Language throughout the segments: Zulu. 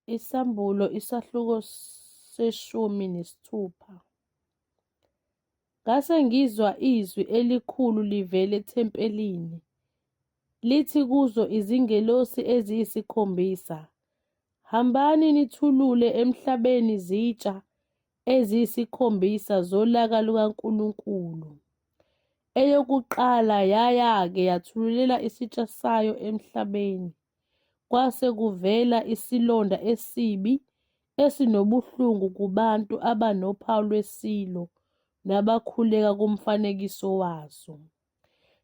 Isambulo isahluko se-16. Ngase ngizwa izwi elikhulu livela ethempelini, lithi kuzo izingelosi eziyisikhombisa, Hambani nithulule emhlabeni izitsha eziyisikhombisa zolaka lukaNkulunkulu. Eyokuqala yaya-ke yathululela isitsha sayo emhlabeni, kwase kuvela isilonda esibi esinobuhlungu kubantu abanophawu lwesilo nabakhuleka kumfanekiso waso.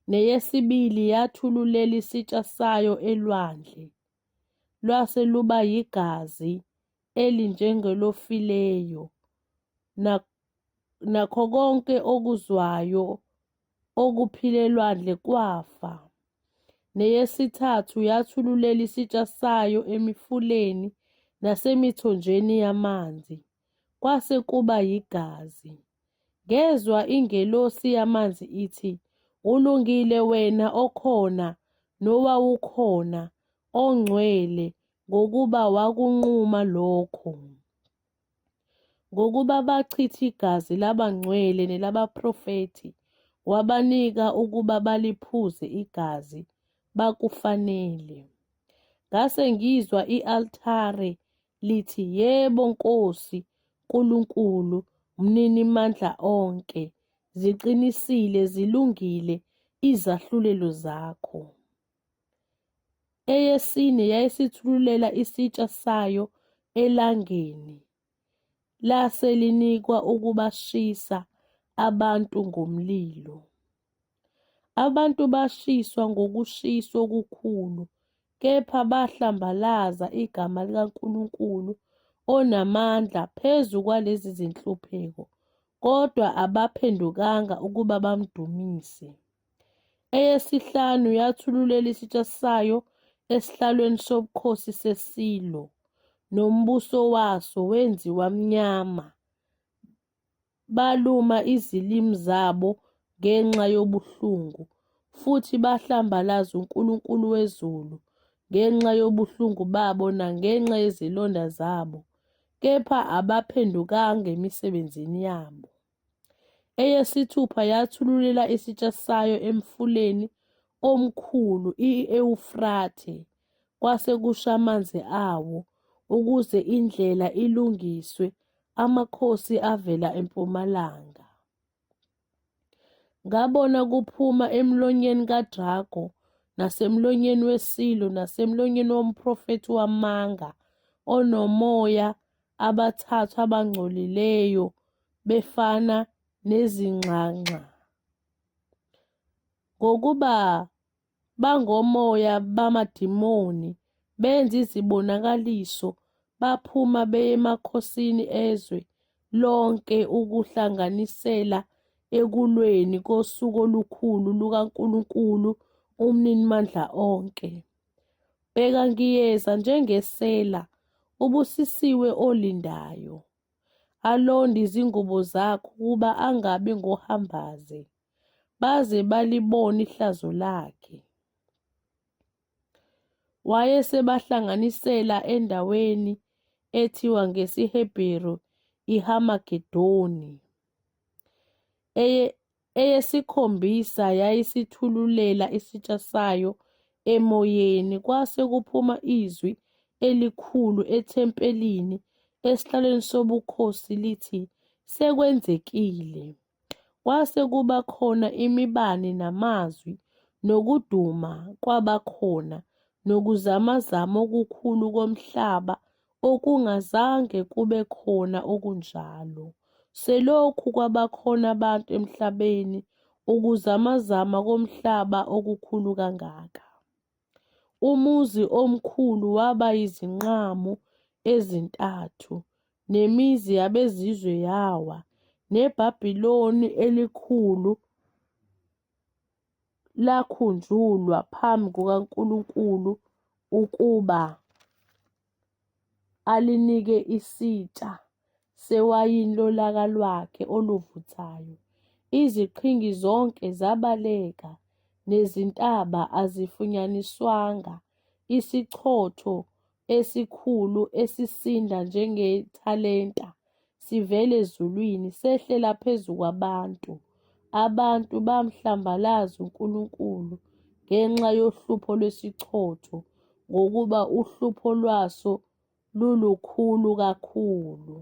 Neyesibili yathululela isitsha sayo elwandle, lwase luba yigazi elinjengelofileyo, nakho konke okuzwayo okuphila elwandle kwafa. Neyesithathu yathululela isitsha sayo emifuleni nasemithonjeni yamanzi, kwase kuba yigazi. Ngezwa ingelosi yamanzi ithi, Ulungile wena okhona nowawukhona, ongcwele, ngokuba wakunquma lokho. Ngokuba bachitha igazi labangcwele nelabaprofethi, wabanika ukuba baliphuze igazi, bakufanele. Ngase ngizwa i-altare lithi, Yebo, Nkosi Nkulunkulu, Mninimandla onke, ziqinisile zilungile izahlulelo zakho. Eyesine yayisithululela isitsha sayo elangeni, lase linikwa ukubashisa abantu ngomlilo. Abantu bashiswa ngokushisa okukhulu, kepha bahlambalaza igama likaNkulunkulu onamandla phezu kwalezi zinhlupheko, kodwa abaphendukanga ukuba bamdumise. Eyesihlanu yathululela isitsha sayo esihlalweni sobukhosi sesilo, nombuso waso wenziwa mnyama, baluma izilimi zabo ngenxa yobuhlungu, futhi bahlambalaza uNkulunkulu wezulu ngenxa yobuhlungu babo nangenxa yezilonda zabo, kepha abaphendukanga emisebenzini yabo. Eyesithupha yathululela isitsha sayo emfuleni omkhulu i-Ewufrathe, kwase kusha amanzi awo, ukuze indlela ilungiswe amakhosi avela empumalanga. Ngabona kuphuma emlonyeni kadrago nasemlonyeni wesilo nasemlonyeni womprofethi wamanga onomoya abathathu abangcolileyo befana nezinxanxa. Ngokuba bangomoya bamadimoni, benza izibonakaliso, baphuma beye emakhosini ezwe lonke ukuhlanganisela ekulweni kosuku olukhulu lukaNkulunkulu uMninimandla onke. Bheka ngiyeza njengesela, ubusisiwe olindayo, alonde izingubo zakhe ukuba angabi ngohambaze, baze balibone ihlazo lakhe. Wayesebahlanganisela endaweni ethiwa ngesiHebheru iHarmagedoni. Eyesikhombisa yayisithululela isitsha sayo emoyeni, kwase kuphuma izwi elikhulu ethempelini esihlalweni sobukhosi lithi, Sekwenzekile. Kwase kuba khona imibani namazwi nokuduma kwabakhona nokuzamazama okukhulu komhlaba okungazange kube khona okunjalo. Selokhu kwabakhona abantu emhlabeni, ukuzamazama komhlaba okukhulu kangaka. Umuzi omkhulu waba yizinqamu ezintathu, nemizi yabezizwe yawa, neBabiloni elikhulu lakhunjulwa phambi kukaNkulunkulu ukuba alinike isitsha sewayini lolaka lwakhe oluvuthayo. Iziqhingi zonke zabaleka, nezintaba azifunyaniswanga. Isichotho esikhulu esisinda njengethalenta sivela ezulwini sehlela phezu kwabantu. Abantu bamhlambalaza uNkulunkulu ngenxa yohlupho lwesichotho, ngokuba uhlupho lwaso lulukhulu kakhulu.